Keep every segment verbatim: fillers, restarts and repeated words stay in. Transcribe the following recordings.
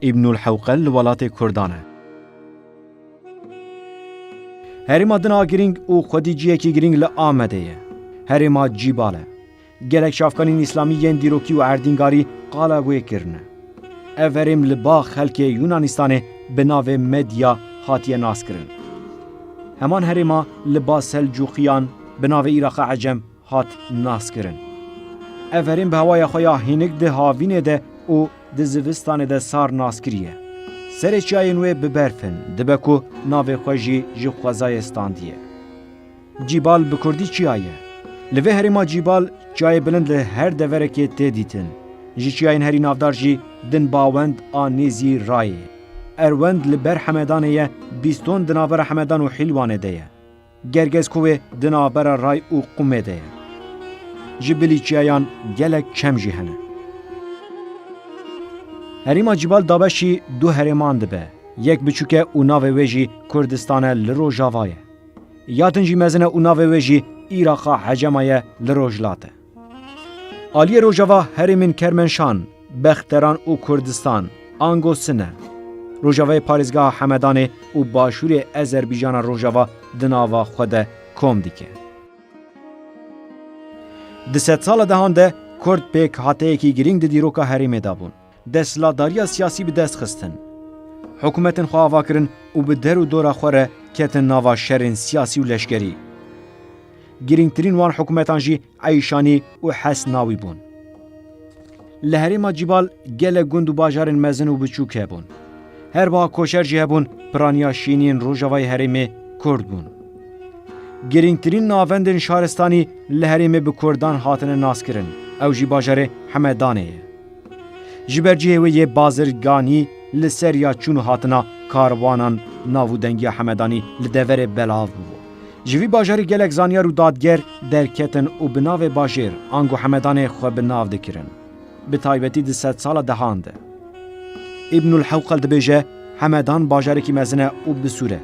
Îbnul Hewqel li welatê Kurdan e. Herêma din a girîng û xwedî ciyekî girîng li Amedê ye. Herêma Cîbal e. Gelek çavkanên îslamî yên dîrokî û erdîngarî qala wê kirine. Ev herêm li ba xelkê Yunanistanê bi navê Medya hatiye naskirin. Heman herêma li ba Selcuqiyan bi navê Îraqa Ecem hat naskirin. Ev herêm bi hewaya xwe ya hînik di havînê de û di zivistanê de sar nas kiriye. Serê çiyayên wê bi berf in, dibe ku navê xwe jî ji xwezayê standiye. Cîbal bi kurdî çiya ye. Li vê herêma Cîbal çiyayê bilind li her deverekê tê dîtin. Ji çiyayên herî navdar jî Din Bawend a nêzî Rayê. Erwend li ber Hemedanê ye, Bîston di navbera Hemedan û Hîlwanê de ye. Gergezkovê di navbera Ray û Qumê de ye. Ji bilî çiyayan gelek çem jî hene. Herêma Cîbal dabeşî du herêman dibe. Yek biçûk e û navê wê jî Kurdistan e li rojava ye. Ya din jî mezin e û navê wê jî Îraqa Hecema ye li rojhilat e. Aliyê rojava herêmên Kermenşan, Bexteran û Kurdistan, ango Sine, rojavayê parêzgeha Hemedanê û başûrê Ezerbîjana rojava di nava xwe de kom dike. Di sedsala dehan de Kurd pêkhateyekî girîng di dîroka herêmê de bûn. Desthilatdariya siyasî bi dest xistin. Hikûmetên xwe ava kirin û bi der û dora xwe re ketin nava şerên siyasî û leşkerî. Girîngtirîn wan hikûmetan jî Eyşanî û Hesnawî bûn. Li herêma Cîbal gelek gund û bajarên mezin û biçûk hebûn. Her wiha koçer jî hebûn, piraniya şîniyên rojavayê herêmê Kurd bûn. Girîngtirîn navendên şaristanî li herêmê bi Kurdan hatine naskirin, ew jî bajarê Hemedanê ye. Ji ber cihê wê yê bazirganî li ser ya çûn û hatina karwanan nav û dengiya Hemedanî li deverê belav bûbû. Ji vî bajarî gelek zanyar û dadger derketin û bi navê bajêr ango Hemedanê xwe bi nav dikirin. Bi taybetî di sedsala dehan de. Îbnul Hewqel dibêje, Hemedan bajarekî mezin e û bi sûr e.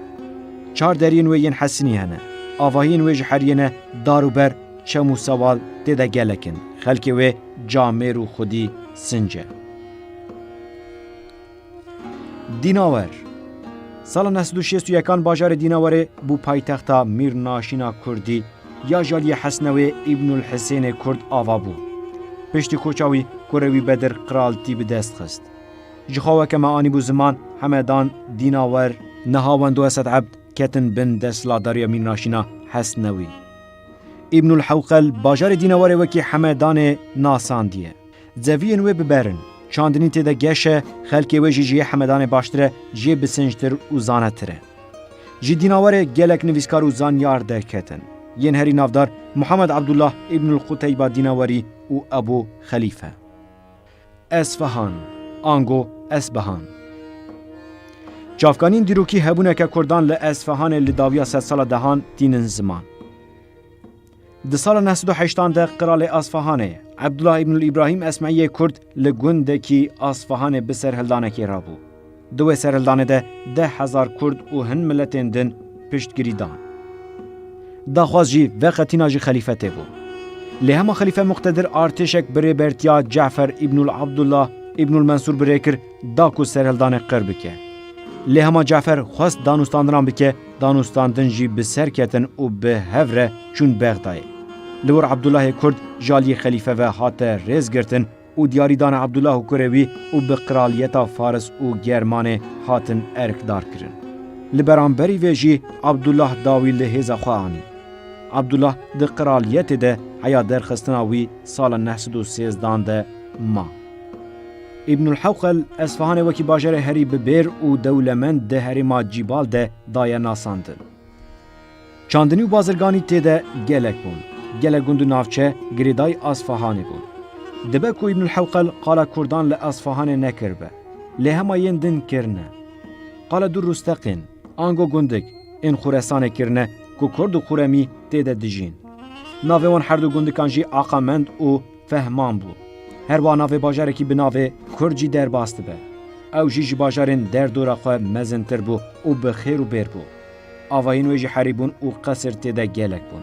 Çar deriyên wê yên hesinî hene. Avahiyên wê ji heriyê ne, dar û ber, çem û sewal tê de gelek in. Xelkê wê camêr û xwedî sinc e. Dînawer. Sala neh sed û şêst û yekan bajarê Dînawerê bû paytexta Mîr Naşîna Kurdî ya ji aliyê Hesnewê Îbnul Hisênê Kurd ava bû. Piştî koça wî kurê wî Bedir qiraltî bi dest xist. Ji xwe weke me anîbû ziman, Hemedan, Dînawer, niha Wendo Esed Ebd ketin bin desthilatdariya Mîr Naşîna Hesnewî. Îbnul Hewqel bajarê Dînawerê wekî Hemedanê nasandiye. Zeviyên wê bi ber in. Çandinî tê de geş e, xelkê wê jî ji yê Hemedanê baştir e, jê bisinçtir û zanetir e. Ji Dînawerê gelek nivîskar û zanyar derketin. Yên herî navdar Muhammed Abdullah Îbnul Quteyba Dînawerî û Ebû Xelîfe. Esfahan, ango Esbahan. Çavkanîn dîrokî hebûneke Kurdan li Esfahanê li dawiya sedsala dehan tînin ziman. Di sala neh sed û heştan de qiralê Asfahanê, Ebdullah Îbnul Îbrahîm Esmeiyê Kurd li gundekî Asfahanê bi serhildanekê rabû. Di wê serhildanê de deh hezar Kurd û hin miletên din piştgirî dan. Daxwaz jî veqetîna ji xelîfetê bû. Lê hema xelîfe muqtedir artêşek bi rêbertiya Cafer Îbnul Abdullah Îbnul Mensûr bi rê kir, da ku serhildanê qir bike. Lê hema Cafer xwest danûstandinan bike, danûstandin jî bi ser ketin û bi hev re çûn Bexdayê. Li wir Abdullahê Kurd ji aliyê xelîfe ve hate rêzgirtin û diyarîdana Abdullah û kurê wî û bi qiraliyeta Faris û Germanê hatin erkdar kirin. Li beramberî vê jî Abdullah dawî li hêza xwe anî. Abdullah di qiraliyetê de heya derxistina wî sala neh sed û sêzdan de ma. Îbnul Hewqel Esfahanê wekî bajarê herî bi bêr û dewlemend di herêma Cîbal de daye nasandin. Çandinî û bazirganî tê de gelek bûn. Gelek gund û navçe girêdayî Asfahanê bûn. Dibe ku Îbnul Hewqel qala Kurdan li Asfahanê nekiribe. Lê hema yên din kirine. Qala du Rusteqên, ango gundik, ên Xuresanê kirine ku Kurd û Xuremî tê de dijîn. Navê wan her du gundikan jî Aqamend û Fehman bû. Her wiha navê bajarekî bi navê Kurd jî derbas dibe. Ew jî ji bajarên derdora xwe mezintir bû û bi xêr û bêr bû. Avahiyên wê jî herî bûn û qesir tê de gelek bûn.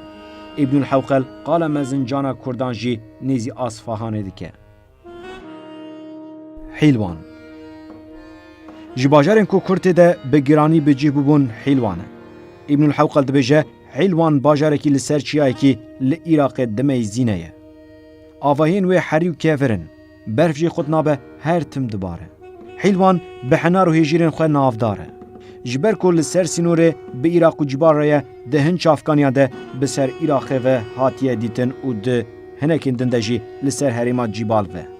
Îbnul Hewqel qala mezincana Kurdan jî nêzî Asfahanê dike. Hîlwan. Ji bajarên ku Kurd tê de bi giranî bi cih bûbûn Hîlwan e. Îbnul Hewqel dibêje, Hîlwan bajarekî li ser çiyayekî li Iraqê dimeyzîne ye. Avahiyên wê herî û kevir in. Berf jî xwe nabe, her tim dibare. Hîlwan bi henar û hêjîrên xwe navdar e. Ji ber ku li ser sînorê bi Iraq û Cîbal re ye, di hin çavkaniyan de bi ser Iraqê ve hatiye dîtin û di hinekên din de jî li ser herêma Cîbal ve.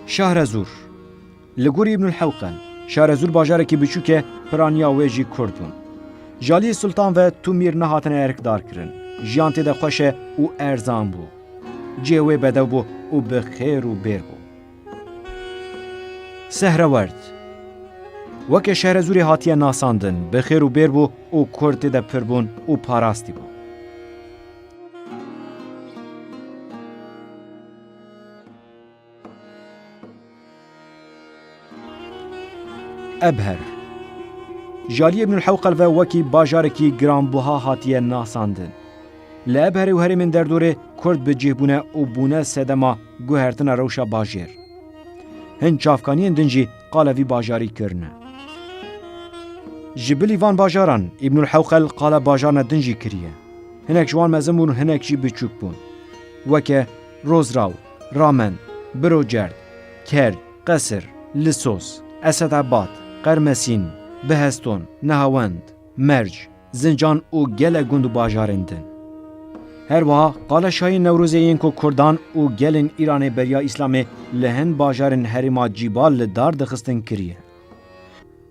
Şahrezûr. Li gorî Îbnul Hewqel, Şahrezûr bajarekî biçûk e, piraniya wê jî Kurd bûn. Ji aliyê Sultan ve tu mîr nehatine erkdar kirin. Jiyan tê de xweş e û erzan bû. Cihê wê bedew bû û bi xêr û bêr bû. Sehrewerd. Weke Şehrezûrê hatiye nasandin, bi xêr û bêr bû û Kurd tê de pir bûn û parastî bû. Ebher. Ji aliyê Îbnul Hewqel ve wekî bajarekî giranbuha hatiye nasandin. Li Ebherê û herêmên derdorê Kurd bi cih bûne û bûne sedema guhertina rewşa bajêr. Hin çavkaniyên din jî qala vî bajarî kirine. Ji bilî van bajaran Îbnul Hewqel qala bajarna din jî kiriye. Hinek ji wan mezin bûn, hinek jî biçûk bûn. Weke Rozraw, Ramen, Birocerd, Kel, Qesir, Lisos, Esedebad, Qermesîn, Biheston, Nehawend, Merc, Zincan û gelek gund û bajarên din. Her wiha qala şahiyên Newrozê yên ku Kurdan û gelên Îranê beriya Îslamê li hin bajarên herêma Cîbal li dar dixistin kiriye.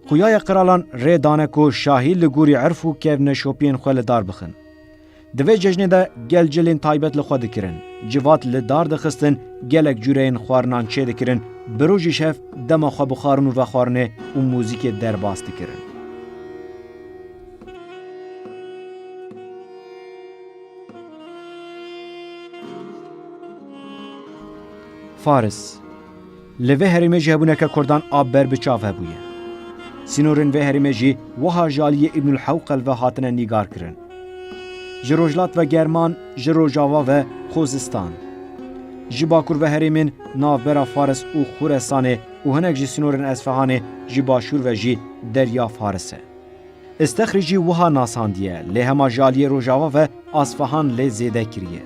Xuyaya qiralan rê dane ku şahî li gorî erf û kevneşopiyên xwe li dar bixin. Di vê cejnê de gel cilên taybet li xwe dikirin. Civat li dar dixistin, gelek cûreyên xwarinan çêdikirin, bi roj û şev dema xwe bi xwarin û vexwarinê û muzîkê derbas dikirin. Faris. Li vê herêmê jî hebûneke Kurdan a ber bi çav hebûye. Sînorên vê herêmê jî wiha ji aliyê Îbnul Hewqel ve hatine nîgar kirin. Ji rojhilat ve German, ji rojava ve Xuzistan. Ji bakur ve herêmên navbera Faris û Xuresanê û hinek ji sînorên Esfehanê, ji başûr ve jî Derya Faris e. Îstexrî jî wiha nasandiye, lê hema ji aliyê rojava ve Asfahan lê zêde kiriye.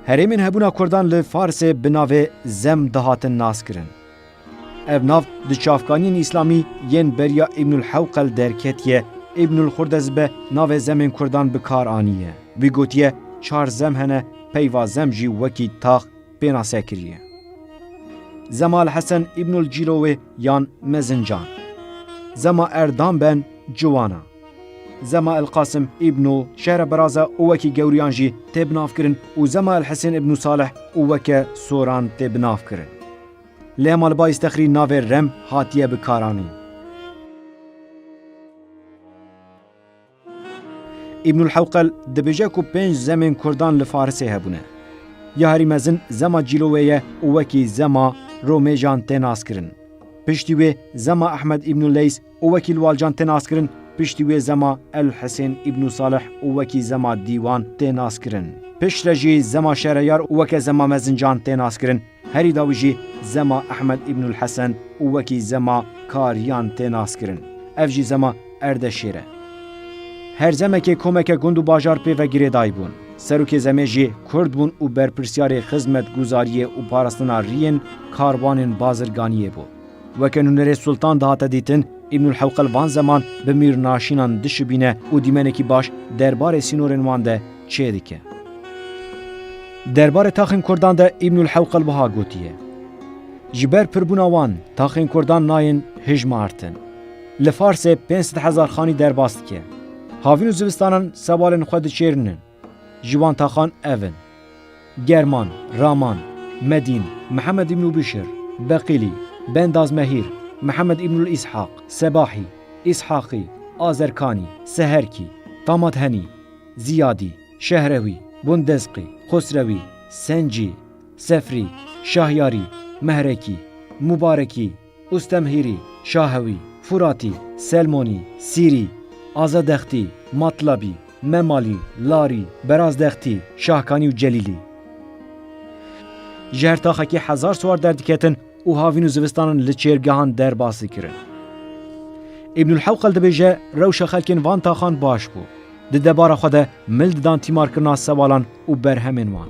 Herêmên hebûna Kurdan li Farsê bi navê Zem dihatin naskirin. Ev nav di çavkaniyên Îslamî yên beriya Îbnul Hewqel derketiye, Îbnul Xurdezbe navê zemên Kurdan bi kar aniye. Wî gotiye, çar zem hene, peyva zem jî wekî tax pênase kiriye. Zema El Hesen Îbnul Cîlowê yan Mezincan. Zema Erdan ben Ciwana. Zema El Qasim Îbnu Şehre Beraza û wekî gewriyan jî tê binavkirin û Zema El Hesen Îbnu Salih û weke Soran tê binavkirin. Lê hema li ba Îstexrî navê Rem hatiye bikaranîn. Îbnul Hewqel dibêje ku pênc zemên Kurdan li Farisê hebûne. Ya herî mezin zema Cîlowê ye û wekî zema Romêjan tê naskirin. Piştî wê zema Ehmed Îbnul Leys û wekî li Walcan tê naskirin, piştî wê zema El Hisên Îbnû Salih û wekî zema Dîwan tê naskirin. Piştre jî zema Şehreyar û weke zema Mezincan tê naskirin. Herî dawî jî zema Ehmed Îbnul Hesen û wekî zema Kariyan tê naskirin. Ev jî zema Erdeşêr e. Her zemekê komeke gund û bajar pê ve girêdayî bûn. Serokê zemê jî Kurd bûn û berpirsiyarê xizmetguzariyê û parastina riyên karwanên bazirganiyê bû. Weke nûnerê Sultan dihate dîtin, Îbnul Hewqel van zeman bi mîrnaşînan dişibîne û dîmenekî baş derbarê sînorên wan de çêdike. Derbarê taxên Kurdan de Îbnul Hewqel wiha gotiye, Ji ber pirbûna wan, taxên Kurdan nayên hijmartin. Li Farsê pênc sed hezar xanî derbas dike. Havîn û zivistanan sebalên xwe diçêrinin. Ji wan taxan ev in: German, Raman, Medîn, Mihemed Îbnû Bişir, Beqîlî, Bendazmehîr, Mihemed Îbnul Îshaq, Sebahî, Îshaqî, Azerkanî, Seherkî, Tamadhenî, Ziyadî, Şehrewî, Bundezqî, Xusrewî, Sencî, Sefrî, Şahyarî, Mehrekî, Mubarekî, Ustemhîrî, Şahewî, Furatî, Selmonî, Sîrî, Azadextî, Matlabî, Memalî, Larî, Berazdextî, Şahkanî û Celîlî. Ji her taxekî hezar siwar derdiketin û havîn û zivistanan li çêrgehan derbas dikirin. Îbnul Hewqel dibêje, rewşa xelkên van taxan baş bû. Di debara xwe de mil didan tîmarkirina sewalan û berhemên wan.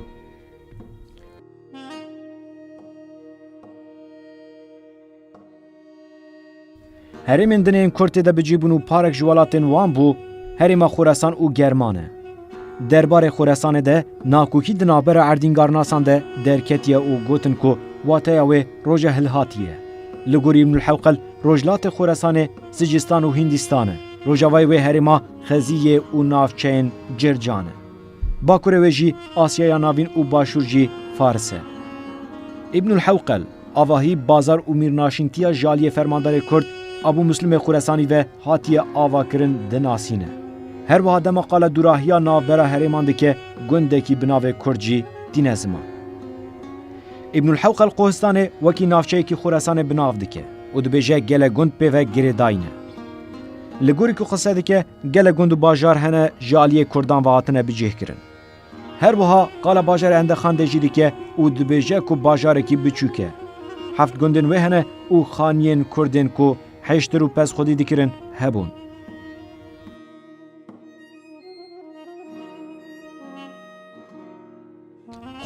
Herêmên din ên Kurd tê de bi cî bûn û parek ji welatên wan bû, herêma Xorasan û German e. Derbarê Xorasanê de nakokî di navbera erdîngarnasan de derketiye û gotin ku wateya wê roja hilhatî ye. Li gorî Îbnul Hewqel, rojhilatê Xorasanê Sicistan û Hîndîstan e. Rojavayê wê herêma Xezî ye û navçeyên Circan e. Bakurê wê jî Asyaya Navîn û Başûr jî Faris e. Îbnul Hewqel, avahî, bazar û mîrnaşîntiya ji aliyê fermandarê Kurd Abû Muslimê Xuresanî ve hatiye avakirin dinasîne. Her wiha dema qala dûrahiya navbera herêman dike, gundekî bi navê Kurd jî tîne ziman. Îbnul Hewqel Qohistanê wekî navçeyekî Xuresanê bi nav dike û dibêje gelek gund pê ve girêdayî ne. Li gorî ku qise dike, gelek gund û bajar hene ji aliyê Kurdan ve hatine bicihkirin. Her wiha qala bajarê Endexan de jî dike û dibêje ku bajarekî biçûk e. Heft gundên wê hene û xaniyên Kurdên ku hêştir û pez xwedî dikirin hebûn.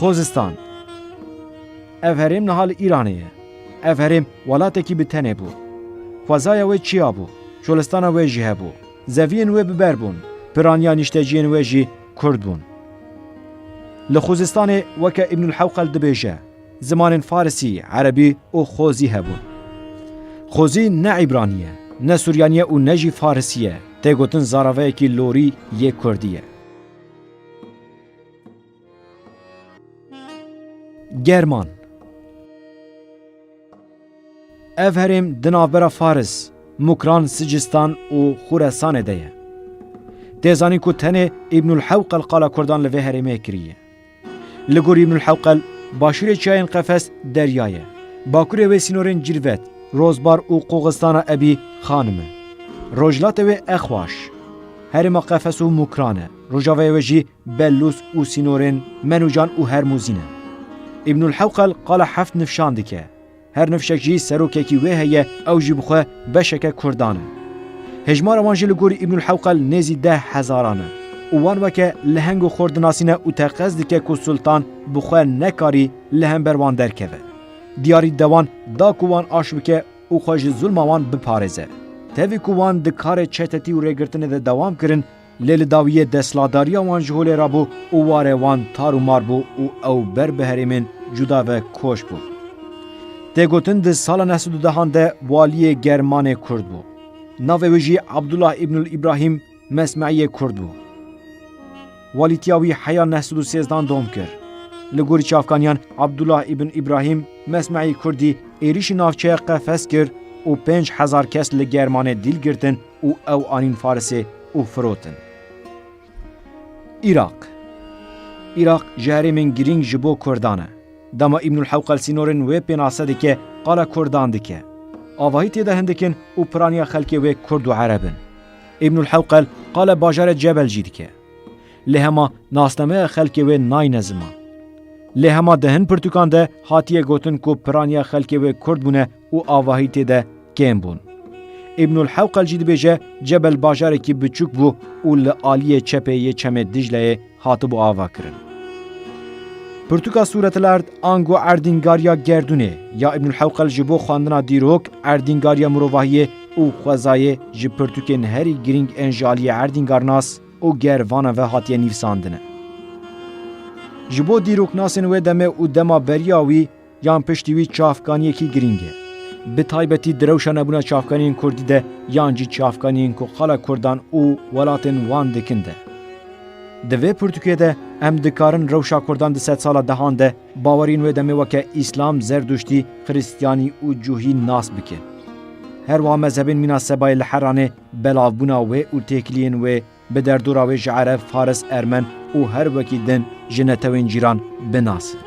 Xozistan. Ev herêm niha li Îranê ye. Ev herêm welatekî bi tenê bû. Xwezaya wê çiya bû, çolistana wê jî hebû. Zeviyên wê bi ber bûn. Piraniya nîşteciyên wê jî Kurd bûn. Li Xuzistanê weke Îbnul Hewqel dibêje, zimanên Farisî, Erebî û Xozî hebûn. Xozî ne Îbranî ye, ne Suryanî ye û ne jî Farisî ye. Tê gotin zaravayekî lorî yê Kurdî ye. German. Ev herêm di navbera Faris, Mukran, Sicistan û Xuresanê de ye. Tê zanîn ku tenê Îbnul Hewqel qala Kurdan li vê herêmê kiriye. Li gorî Îbnul Hewqel, başûrê çiyayên Qefes derya ye. Bakurê wê sînorên Cirvet, Rozbar û Qoxistana Ebî Xanim e. Rojhilatê wê Exwaş, herêma Qefes û Mukran e. Rojavayê wê jî Bellûs û sînorên Menûcan û Hermûzîn e. Îbnul Hewqel qala heft nifşan dike. Her nifşek jî serokekî wê heye, ew jî bi xwe beşeke Kurdan e. Hejmara wan jî li gorî Îbnul Hewqel nêzî deh hezaran e û wan weke leheng û xor dinasîne û teqez dike ku Sultan bi xwe nekarî li hember wan derkeve. Diyarî de wan da ku wan aş bike û xwe ji zulma wan biparêze. Tevî ku wan di karê çetetî û rêgirtinê de dewam kirin, lê li dawiyê desthilatdariya wan ji holê rabû û warê wan tar û mar bû û ew ber bi herêmên cuda ve koç bûn. Tê gotin di sala neh sed û dehan de waliyê Germanê Kurd bû. Navê wê jî Abdullah Îbnul Îbrahîm Mesmeîyê Kurd bû. Walîtiya wî heya neh sed û sêzdan dom kir. Li gorî çavkaniyan Abdullah Îbn Îbrahîm Mesmeî Kurdî êrîşî navçeya Qefes kir û pênc hezar kes li Germanê dîl girtin û ew anîn Farisê û firotin. Îraq. Îraq ji herêmên girîng ji bo Kurdan e. Dema Îbnul Hewqel sînorên wê pênase dike, qala Kurdan dike. Avahî tê de hindik in û piraniya xelkê wê Kurd û Ereb in. Îbnul Hewqel qala bajarê Cebel jî dike. Lê hema nasnameya xelkê wê nayne ziman. Lê hema di hin pirtûkan de hatiye gotin ku piraniya xelkê wê Kurd bûne û avahî tê de kêm bûn. Îbnul Hewqel jî dibêje, Cebel bajarekî biçûk bû û li aliyê çepê yê çemê Dicleyê hatibû avakirin. Pirtûka Sûretil Erd ango erdîngariya gerdûnê ya Îbnul Hewqel ji bo xwendina dîrok, erdîngariya mirovahiyê û xwezayê ji pirtûkên herî girîng ên ji aliyê erdîngarnas û gervana ve hatiye nivîsandine. Ji bo dîroknasên wê demê û dema beriya wî yan piştî wî çavkaniyekî girîng e. Bi taybetî di rewşa nebûna çavkaniyên kurdî de yan jî çavkaniyên ku qala kurdan û welatên wan dikin de. Di vê pirtûkê de em dikarin rewşa kurdan di sedsala dehan de baweriyên wê demê weke Îslam, Zerduştî, Xiristiyanî û Cuhî nas bikin. Her wiha mezhebên mîna Sebayê li Heranê belavbûna wê û têkiliyên wê bi derdora wê ji Ereb, Faris, Ermen û her wekî din ji netewên cîran binasin.